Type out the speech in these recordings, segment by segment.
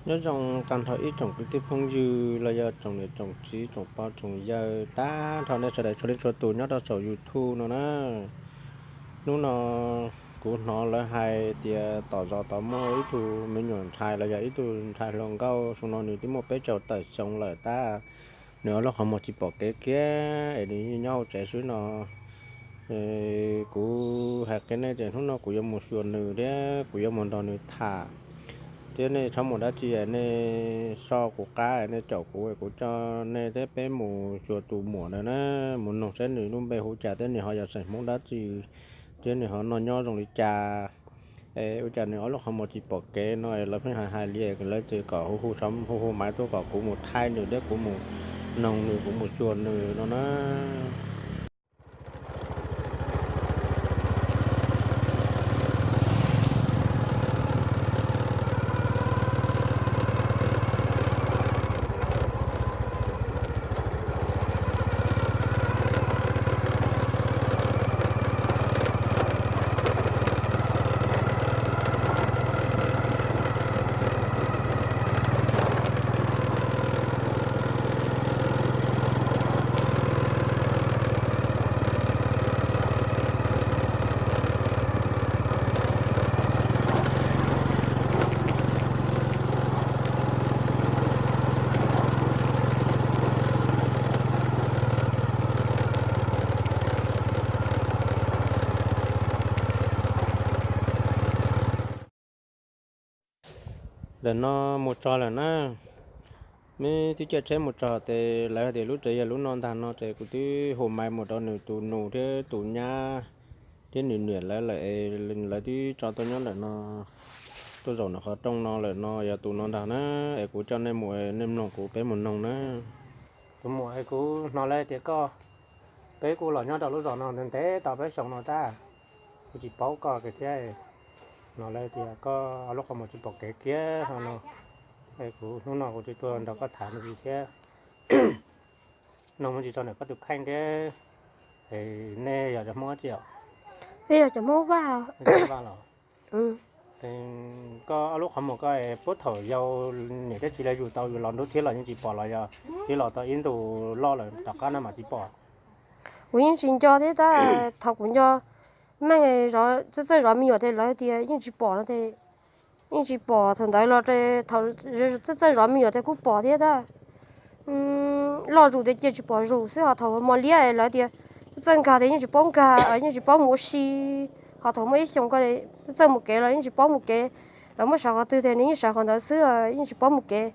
Nyob zoo tag nrho ib tsoom kwv tij phooj ywg los yog tsoom niam tsoom txiv tsoom pog tsoom yawg tag nrho nej sawv daws txhua leej txhua tus nyob rau saum YouTube no na. Hnub no kuv hnov lawv hais tias tom zos tod muaj ib tug me nyuam ntxhais los yog ib tug ntxhais hluas nkauj xyoo no nws twb muaj peb caug tawm xyoo lawm tab nws ob lub qhov muag tsis pom kev kiag es nws nyob hauv tsev xwb no. Kuv hais qhia nej tias hnub no kuv yuav mus xyuas nws thiab kuv yuav mus nrog nws tham, thiab nej txhob mus dab tsi, nej so kuv qab nej caum kuv, kuv coj nej thiab peb mus xyuas tus muam ntawd na, mus noog saib nws lub npe hu cas thiab nws ho yog xeem Hmoob dab tsi, thiab nws ho noj nyob zoo li cas. Es ua cas nws ob lub qhov muag tsis pom kev no, lawv pheej hais hais li, lawv tias kom hu hu, hu hu maiv tuaj kom kuv mus thaij nws thiab kuv mus noog nws, kuv mus xyuas nws no na. Ntawm no mus txog lawm na, neb twb caij tsheb mus txog ces lawv hais tias lub tsev yog lub no ntag no ces kuv twb hu maiv mus rau nws tus nus thiab tus nyab thiab nws niam lawv lawm es lawv twb tso tuaj nyob ntawm no, tuaj zaum ntawm qhov rooj no lawm no, yog tus no ntag na. Es kuv coj nej mus, nej mloog kuv peb mus noog na. Tus muam, kuv hnov lawv tias koj, peb kuj los nyob rau lub zos no ntev tau peb xyoo no tab, kuv tsis paub koj kiag thiab. Hnov lawv tias koj ob lub qhov muag tsis pom kev kiag no, kuv hnub no kuv thiaj tuaj nrog koj tham me ntsis thiab, noog me ntsis rau ntawm koj tus kheej thiab. Nej yog cov Hmoob dab tsi os? Yog cov Hmoob Vaj. Vaj los? Koj ob lub qhov muag koj puag thaum yau niam thiab txiv lawv yug tau yus los nrub thiab los yeej tsis pom los yog twb los tau ib ntus loj lawm tom qab no mas tsis pom? Kuv yeej tsis nco thiab tab, thaum kuv nco meej, txawj txawj zov me nyuam ces lawv tias yeej tsis pom no ces yeej tsis pom. Thaum ntawd los thaum txawj txawj zov me nyuam ces kuj pom thiab tab. Loj zus ces cia tsis pom zus xwb, ho thaum mos liab lawv tias txawj nkag ces yeej tsis paub nkag, yeej tsis paub mus ua si. Ho thaum muaj ib xyoos ko txawj mus kev los yeej tsis paub mus kev, lawv muab sawv qhov twg ces nws yeej sawv qhov ntawd xwb, yeej tsis paub mus kev.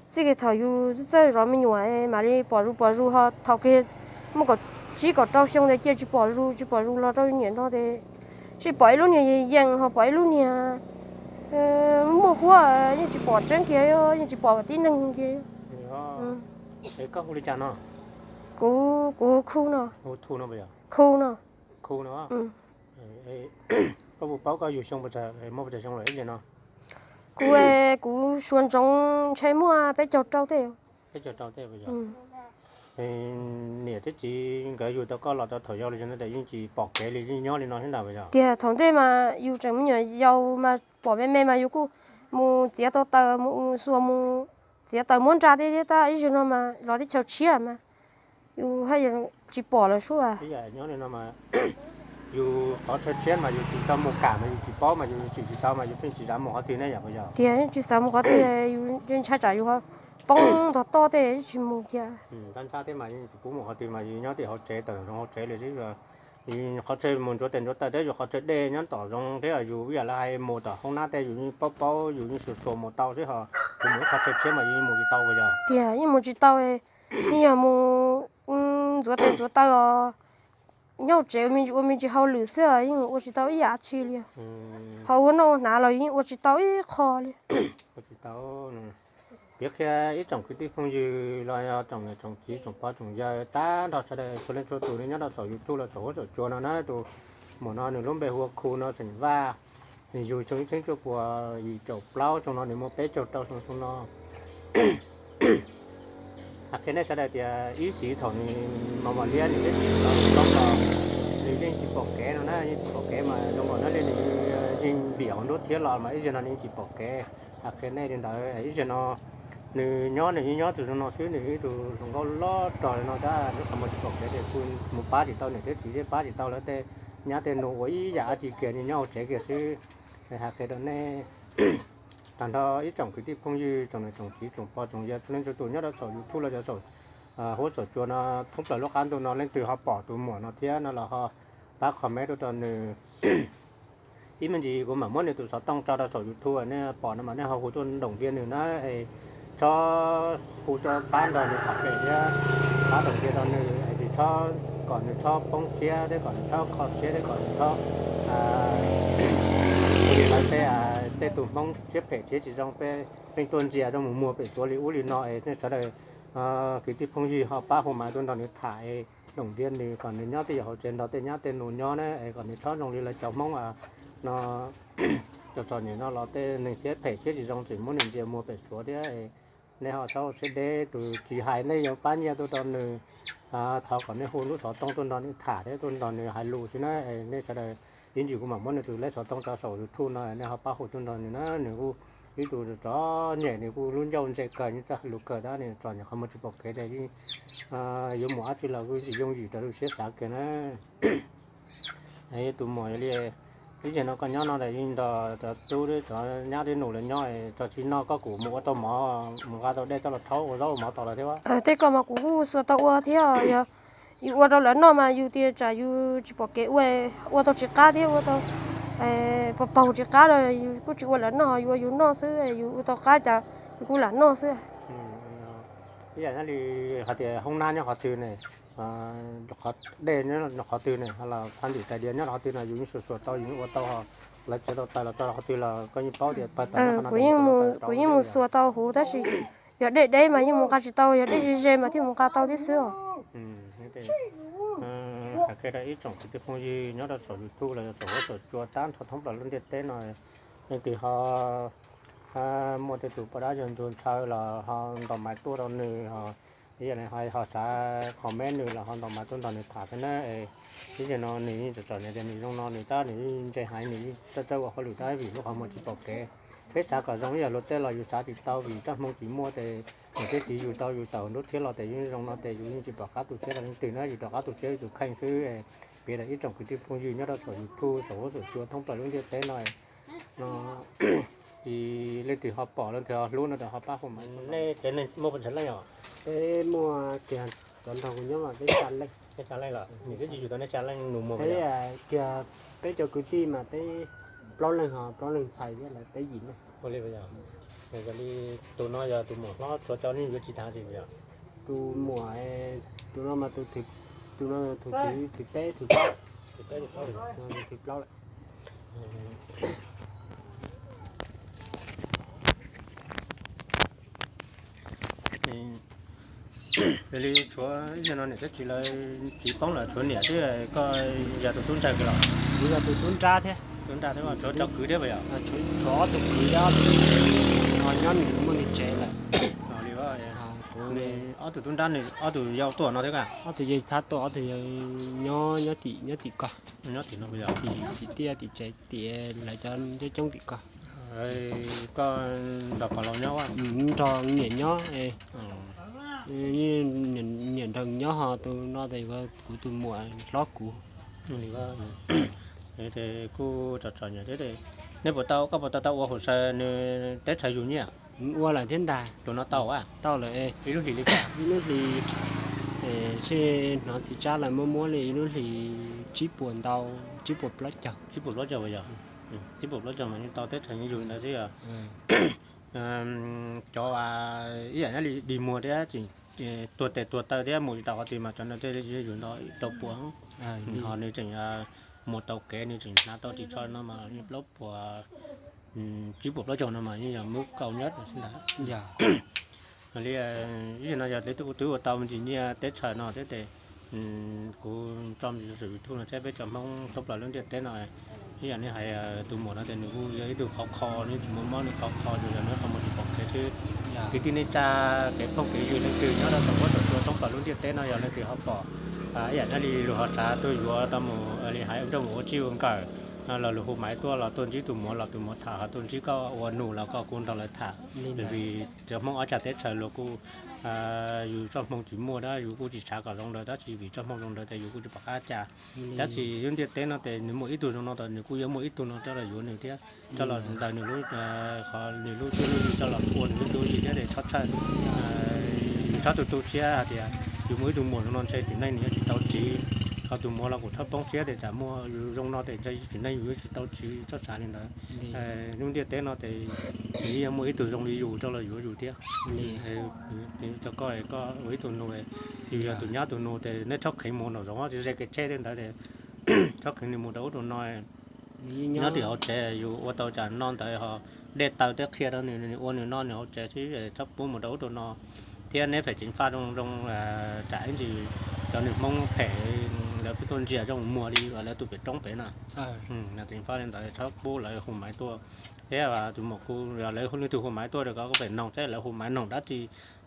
Txij kiag thaum yus txawj zov me nyuam mam li pom zus pom zus, ho thaum kiag muaj kaum tsib kaum rau xyoo ces cia tsis pom zus tsis pom zus los rau niam no ces tsis pom ib lub niag yees ho pom ib lub niag muaj huab, yeej tsis pom tseeb kiag, yeej tsis pom tib neeg kiag. Koj hu li cas no? Kuv, kuv Khu no. Khu no. Khu no. Koj puas paub koj yug xyoo, muaj puas tsawg xyoo lawm ib yam no? Kuv, kuv suav ntsoov ntshe muaj peb caug rau tej. Peb caug rau tej puas yog? Niam thiab txiv nkawd yug tau koj los tau thaum yau li no ces yeej tsis pom kev li, yeej nyob li no thiab ntag puas yog? Tiag, thaum ntej mas yus tseem me nyuam yaus mas pom me me mas yus kuj mus txiav tau taws, mus xuas, mus txiav taws muab nra tej thiab tab, ib zaug no mas los teb chaws tshiab mas yus haj yam tsis pom lawm sub. Ib yam nyob li no mas yus qhov chaw tshiab mas yus tsis tau mus kam mas yus tsis paub mas yus tsim tsis tau mas yus pheej tsis xav mus qhov twg ne yom puas yog? Tiag, yeej tsis xav mus qhov twg, yus ntshai tsam yus poob ntog toj tej yeej tsis mus kiag. Tab ntshai thiab mas yus tsis pub mus qhov twg mas yus nyob tim hauv tsev, tawm zoov hauv tsev li xwb. Yus qhov chaw mus ntxuav tes ntxuav taw thiab yus qhov chaw dej nyob tom zoov thiab yus ib yam li hais mus tom hoob nab tej yus yeej paub paub, yus yeej xuas xuas mus tau xwb, ho yus mus ib qhov chaw tshiab mas yus yeej mus tsis tau puas yog? Tiag, yeej mus tsis tau. Yeej yog mus ntxuav tes ntxuav taw os, nyob hauv tsev ua me ntsis hauj lwm xwb yeej ua tsis tau ib yam dab tsi li. Ho ua noj ua hnav los yeej ua tsis tau ib qho li. Piav qhia ib tsoom kwv tij phooj ywg los yog tsoom niam tsoom txiv tsoom pog tsoom yawg tag nrho sawv daws txhua leej txhua tus nyob rau saum YouTube los saum huab saum cua no na, tus muam no nws lub npe hu ua Khu no, xeem Vaj. Nws yug xyoo ib txhiab cuaj puas yim caum plaub, xyoo no nws muaj peb caug rau xyoo no. Hais qhia nej sawv daws tias ib txhis thaum nws mos mos liab nws twb tsis tau txog los nws yeej tsis pom kev no na, yeej tsis pom kev mas zoo nkaus nyob li nws yeej npiam hauv nruab thiab los mas ib zaug no nws yeej tsis pom kev. hais qhia nej li ntawd. Ib zaug no nws nyob, nws yeej nyob tus zoo no xwb, nws ib tug hluas nkauj loj rog li no tab lub qhov muag tsis pom kev ces kuj mus pab tsis tau niam thiab txiv thiab pab tsis tau lawv tej nyab tej nus uas ib yam dab tsi kiag, nws nyob hauv tsev kiag xwb. Hais qhia rau nej tag nrho ib tsoom kwv tij phooj ywg, tsoom niam tsoom txiv, tsoom pog tsoom yawg, txhua leej txhua tus nyob rau saum YouTube los yog saum huab saum cua no, thoob plaws lub qab ntuj no leej twg ho pom tus muam no thiab no los ho pab comment rau rau nws. Ib me ntsis kuv mam muab nws tus xov tooj tso rau saum YouTube, nej pom no mas nej ho hu tuaj ndoom via nws na, es txhob hu tuaj pab nrog nws tham pem thiab, pab nrog via rau nws es tsis txhob, kom nws txhob poob siab thiab kom nws txhob kho siab thiab kom nws txhob li lawv tej, tej tus Hmoob siab phem thiab tsis zoo pheej tuaj ntsia rau mus muag pem Suav li ub li no es nej sawv daws kwv tij phooj ywg ho pab hu maiv tuaj nrog nws tham es ndoom via nws kom nws nyob tej yam hauv tsev nrog tej nyab tej nus nyob na, es kom nws txhob zoo li lawv cov Hmoob no, cov txom nyem no los tej neeg siab phem thiab tsis zoo tseem muab nws ntsia muag pem Suav thiab. Nej ho txhob siab deb, tus tsis hais nej yuav pab nyiaj tuaj rau nws, thov kom nej hu lub xov tooj tuaj nrog nws tham thiab tuaj nrog nws hais lus xwb na. Nej sawv daws, ib ntsis kuv mam muab nws tus lej xov tooj tso saum YouTube no, nej ho pab hu tuaj nrog nws na. Nws kuj ib tug txom nyem, nws kuj lub ncauj ntse kawg, nws txawj hais lus kawg tab nws txom nyem qhov muag tsis pom kev ces yeej yuav mus dab tsi los kuj tsis yooj yim rau lub siab xav kiag na. Tus muam, yog li ib zaug no koj nyob no es yeej nrog cov tub cov nyab tib nus lawv nyob, tso tsis noj koj kuj mus ua tau mov, mus nqa tau dej coj los rhaub ua zaub ua mov tau lawm thiab. Tej ko mas kuv kuj xuas tau ua thiab, yog yus ua rau lawv noj mas yus tias tsam yus tsis pom kev ua, ua tau tsis qab thiab ua tau paug paug tsis qab los yus kuj tsis ua lawv noj, yus ua yus noj xwb, yus ua tau qab cas yus kuj lam noj xwb. Ib yam li hais tias hoob nab nyob qhov twg ne, dej nyob qhov twg ne, los phab ntim tais diav nyob qhov twg no yus yeej xuas xuas tau, yus yeej ua tau, lawv txiav tau taws los tso qhov twg los koj yeej paub tias pawg taws nyob qhov no. Kuv yeej mus xuas tau huv tab sis yog dej deb mas yeej mus nqa tsis tau, yog dej ze ze mas thiaj mus nqa tau thiab xwb os. Hais qhia rau ib tsoom kwv tij phooj ywg nyob rau saum YouTube los yog saum huab saum cua tag nrho thoob plaws lub ntiaj teb no, leej twg ho muaj tej tus poj dab yog ntxuag ntshaw los ho ntaus maiv tuaj rau nws, yog ho xav comment nws los ho ntaus maiv tuaj nrog nws tham thiab na. Ib zaug no nws yeej txom txom nyem tias nws zoo no nws tab nws yeej ntse heev, nws yeej txawj txawj ua hauj lwm tab vim lub qhov muag tsis pom kev. Peb xav kom zoo ib yam luag tej los yus xav tsis tau vim txoj hmoo tsis muaj ces niam thiab txiv yug tau yus tawm nruab thiab los ces yeej zoo no ces yus yeej tsis pom qab tu siab rau leej twg na, yus rov qab tu siab yus tus kheej xwb. Piav rau ib tsoom kwv tij phooj ywg nyob rau saum YouTube saum huab saum cua thoob plaws lub ntiaj teb no, no, es leej twg ho pom leej twg ho hlub no ces ho pab hu maiv. Nej tsev neeg muaj pes tsawg leej os? Peb muaj kiag cov nrog kuv nyob mas peb xya leej. Peb xya leej los niam thiab txiv yug tau nej xya leej nus muag? Peb kiag peb cov kwv tij mas peb plaub leeg ho plaub leeg ntxhais thiab lawv peb yim leej. Ua li yog, yog li tus no yog tus muam hlob, tshuav cov neeg yuav tsis tas li yog? Tus muam, tus no mas tus, tus no tus thib peb, tus peb, tus peb, tus thib plaub lawm. Yog li tshuav ib zaug no niam thiab txiv lawv txiv poob lawm tshuav niam xwb, koj yog tus tub ntsa kiag los? Kuv yog tus tub nrab thiab. Tub nrab thiab, tshuav cov kwv thiab puas yog? Tshuav ob tug kwv thiab ob tug txiv ho nyob nws muaj nws tsev lawm. Li kuv ob tug tub nrab, ob tug yau tuaj no thiab, ob tug yau txhab tuaj, ob tug yau nyob, nyob tim, nyob tim ko. Nyob tim no puas yog? Tim, tim tiaj tim tsev tim lawv cov coob coob tim ko. Koj nrog qhov laus nyob, nrog niam nyob, niam nrog nyob ho tus no ces kuv tus muam hlob kuv. Kuj txom txom nyem thiab. Nej puas tau, koj puas tau tau ua hauv saw nws teb chaws yug nyiaj? Ua lawm thiab ntag. Tus no tau a? Tau lawm. Ib lub hlis li cas? Ib lub hlis, seb hnov txiv tsab lawv muab muab li ib lub hlis tsib puas ntau, tsib puas plaub caug. Tsib puas plaub caug puas yog? Tsib puas plaub caug mas yeej tau teb chaws yug ntawd xwb yog. Cov ib yam nyob li dig muag thiab, tuag tes tuag taw thiab mus tsis tau qhov twg mas cov no tej yug ntau rau puas. Ho nws tseem mus tau kev, nws tseem hnav tau ris tsho no mas plaub puas, tsib puas plaub caug no mas yeej yog mức cao nhất xwb ntag. Li ib zaug no yog twb ua tau me ntsis nyiaj teb chaws no thiab ces kuv tso me ntsis rau saum YouTube no thiab peb cov Hmoob thoob plaws lub ntiaj teb no, ib yam nej hais tus muam no ces nws kuj yog ib tug khov kho, nws tsis muaj mob, nws khov kho ces yog nws qhov muag tsis pom kev xwb. Kwv tij neej tsa, kev phooj kev ywg leej twg nyob rau saum huab saum cua thoob plaws lub ntiaj teb no yog leej twg ho pom ib yam nyob li luag ho xav tuaj yuav rau mus li hais ua nrauj mus ua txij ua nkawm, Los lawv hu maiv tuaj los tuaj ntsib tus muam los tus muam tham, ho tuaj ntsib koj ua nus los koj kuj nrog lawv tham. Vim cov Hmoob ob cag teb chaws luag kuj, yus txoj hmoo tsis muaj dab, yus kuj tsis xav kom zoo ntawd, tab sis vim txoj hmoo zoo ntawd ces yus kuj tsis pom qab cas. Tab sis lub ntiaj teb no ces nws muaj ib tug zoo no tas nws kuj yuav muaj ib tug no coj los yuav nws thiab, coj los ntawm nws lub, qhov nws lub cuab lub yig coj los ua nws lub cuab lub yig thiab ces txhob txhawj. Yus txhob tu tu siab hais tias yus muaj ib tug muam zoo no ntshe txiv neej nws yuav tsis tau tsiv, ho tus muam los kuj txhob poob siab tias tsam muaj yus zoo no ces ntshe txiv neej yus yuav tsis tau tsiv, txhob xav li ntawd. Lub ntiaj teb no ces nws yeej yuav muaj ib tug zoo li yus coj los yuav yus thiab. Rau koj, koj ua ib tug nus, tsis yog tus nyab tus nus ces neb txhob kheev mus nraum zoov tsis ze kev tsheb tej ntawd es txhob kheev nws mus rau ub rau no. Nyob tim hauv tsev yus ua tau tsam no ntawd ho dej taw teb qhia rau nws, nws ua nws no nws hauv tsev xwb, txhob pub mus rau ub rau no. Thiab neb phem ceev faj zoo zoo, tsam ib ntsis cov neeg Hmoob phem lawv pheej tuaj ntsia zoo muag li lawv tus pem roob pem no. Ceev faj li ntawd txhob pub lawv hu maiv tuaj. Thiab tus muam kuj yog lawv hu, leej twg hu maiv tuaj rau koj pem noog thiab lawv hu maiv noog dab tsi.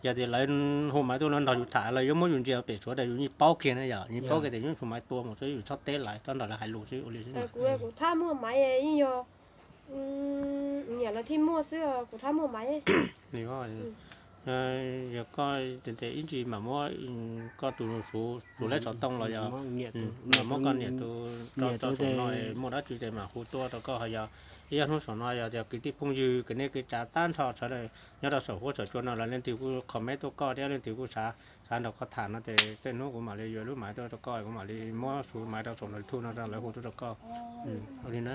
Yog tias lawv hu maiv tuaj no nrog yus tham los yuav muab yus ntsia pem suav tas yus yeej paub kiag na, yog yeej paub kiag tias yus hu maiv tuaj mus xwb, yus txhob teb lawv, txhob nrog lawv hais lus xwb ua li xwb. Kuv kuv thaj muaj maiv yeej yog niam lawv thiaj muaj xwb, kuv thaj muaj maiv. Yog koj tes tes ib ntsis mam muab koj tus suav leb xov tooj los yog mam muab koj niam tus rau saum no, muaj dab tsi tes mam hu tuaj rau koj. Ho yog ib ob hnub saum no yog tias kwv tij phooj ywg kwv nej kwv tsav tag nrho sawv daws nyob rau saum huab saum cua no los leej twg kuj comment tuaj koj thiab leej twg kuj xav xav nrog koj tham no ces tej hnub kuv mam li yuav lub maiv tuaj rau koj, kuv mam li muab suav maiv rau saum no, YouTube no rau lawv hu tuaj rau koj. Ua li na.